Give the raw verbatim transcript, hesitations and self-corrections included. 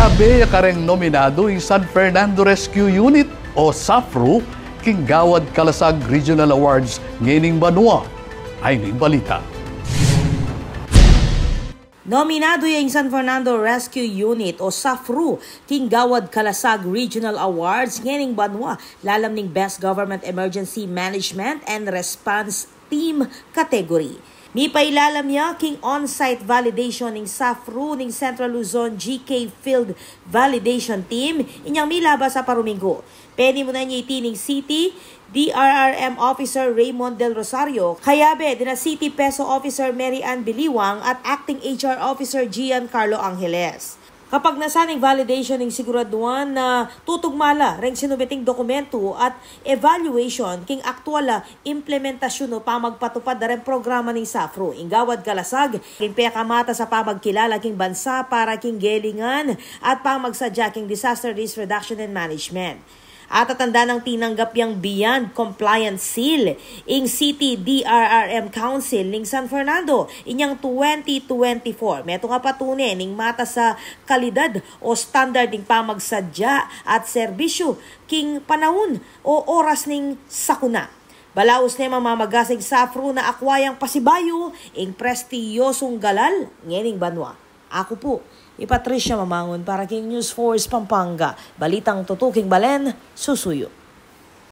Abe ya kareng nominadu ing San Fernando Rescue Unit o SAFRU king Gawad Kalasag Regional Awards ngening banua. Ay ning balita. Nominadu ya ing San Fernando Rescue Unit o SAFRU king Gawad Kalasag Regional Awards ngening banua, lalam ning Best Government Emergency Management and Response Team category. Mipailalam ya king on-site validation ning SAFRU ning Central Luzon G K Field Validation Team, inyang milabas a paruminggu. Penimunan ya iti ning City D R R M Officer Raymond Del Rosario, kayabe dina City PESO Officer Mary Ann Biliwang at Acting H R Officer Gian Carlo Angeles. Kapagnasan ning validation ning siguraduan na tutugma la reng sinumiting dokumentu at evaluation king aktual a implementasyun o pamagpatupad da reng programa ning SAFRU ing Gawad Kalasag king pekamatas a pamagkilala king bansa para king gelingan at pamagsadya king disaster risk reduction and management. Atatanda nang tinanggap yang Beyond Compliance Seal ing City D R R M Council ning San Fernando inyang twenty twenty-four. Metung a patune ning matas a kalidad o standard ning pamagsadya at serbisyu king panaun o oras ning sakuna. Balaus ne mamamagasig SAFRU na akua yang pasibayu ing prestiyosung galal ngening banua. Aku pu i Patricia Mamangun para king News Force Pampanga. Balitang tutuking balen, susuyu.